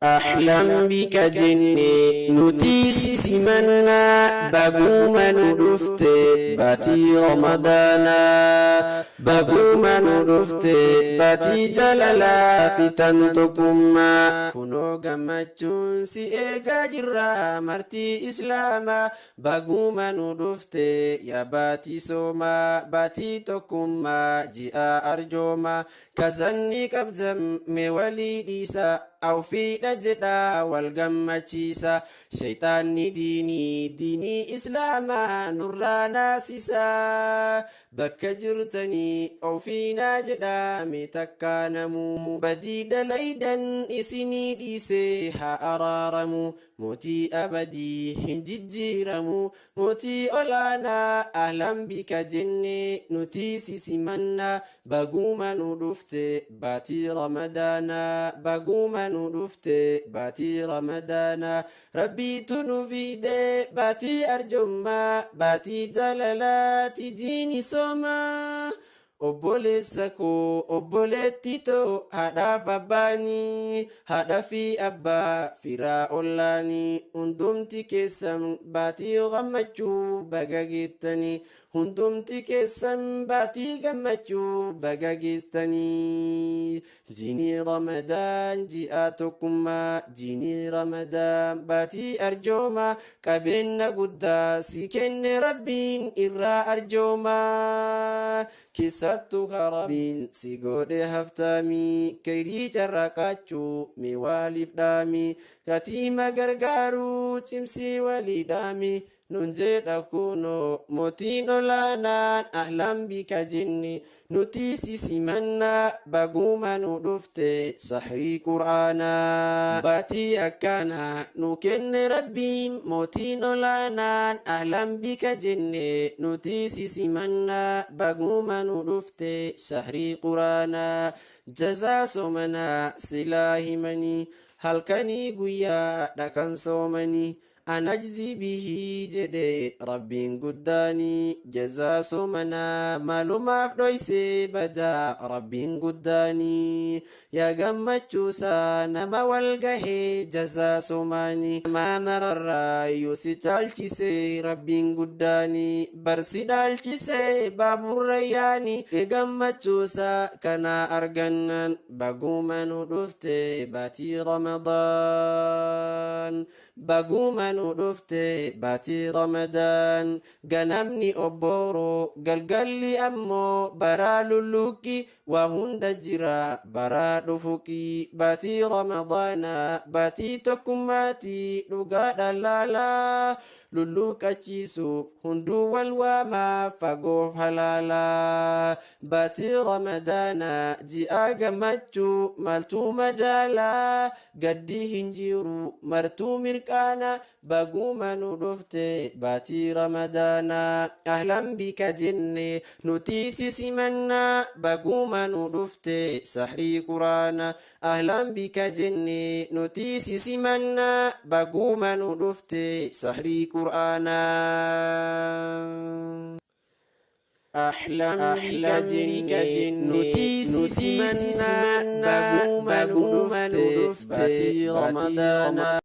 Ahlan bika jenne nuti si simannaa, baguma nu dhufte baatii Ramadaanaa, baguma nu dhufte baatii jaalalaa fitan tokkummaa. Kunoo gammachuun si eegaa jirra martii Islaamaa, baguma nu dhufte yaa baatii soomaa, baatii tokkummaa, ji'a arjoomaa. Kazanni qabdam mee walii dhiisa, awfiidha jedha wal gammachiisa. Shayxaanni diinii diinii Islaamaa nurraa naasisa. Bakka jirtanii ofiinaa jedha mee takkaa namuu, badii dalaydan isinii dhiise haa araaramu. Mootii abadii hin jijjiiramu, mootii olaanaa. Ahlan bika jenne nuti si simanna, baguma nu dhufte baatii Ramadaanaa, baguma nu dhufte baatii Ramadaanaa. Rabbiitu nu fide baatii arjummaa, baatii jaalalaati jiini soomaa. Obboleessa koo, obboleetti too, haadhaaf abbaanii, haadha fi abbaa, firaa ollaanii, hundumti keessan baatii gammachuu baga geettanii, hundumti keessan baatii gammachuu baga geessanii. Jiini Ramadaan ji'a tokkummaa, jiini Ramadaan baatii arjoomaa, qabeenya guddaa si kenne Rabbiin irraa arjoomaa. Keessattuu Rabbiin si godhe haftaamii, kayrii carraaqachuu mee waaliif dhaami, yatiima gargaaruu cimsii walii dhaami. Nun jedha kunoo mootiin olaanaan. Ahlan bika jenne nuti si simannaa, baguma nu dhufte sahrii Qur'aanaa. Baatii akkanaa nu kenne Rabbiin mootiin olaanaan. Ahlan bika jenne nuti si simannaa, baguma nu dhufte sahrii Qur'aanaa. Jazaa soomanaa silaa himanii, halkanii guyyaa dhakan soomanii, anajzii bihii jedhe Rabbiin guddaanii. Jazaa soomanaa maalumaaf dhoysee badaa Rabbiin guddaanii? Yaa gammachuusaa nama wal gahee jazaa soomaanii! Maa mararraa si caalchisee Rabbiin guddaanii, barsi dhaalchisee baaburra yaanii. Gammachuusaa kanaa argannaan, baguma nu dhufte baatii Ramadaan, baguma nu dhufte baatii Ramadaan. Ganamni obbooroo, galgalli ammoo baraa lulluuqqi, waa hunda jira baraa dhufuqi. Baatii Ramadaanaa baatii tokkummaatii dhugaadha laalaa, lulluuqachiisuuf hunduu wal waamaa fagoof halaalaa. Baatii Ramadaanaa ji'a gammachuu maaltuu madaalaa? Gaddi hin jiru, martuu mirqaana. Baguma nu dhufte baatii Ramadaanaa. Ahlan bika jenne nuti si simannaa, baguma nu dhufte sahrii Quraana. Ahlan bika jenne nuti si simannaa, baguma nu dhufte sahrii Quraanaa. Ahlan bika jenne nuti si simannaa, baguma nu dhufte baatii Ramadaanaa.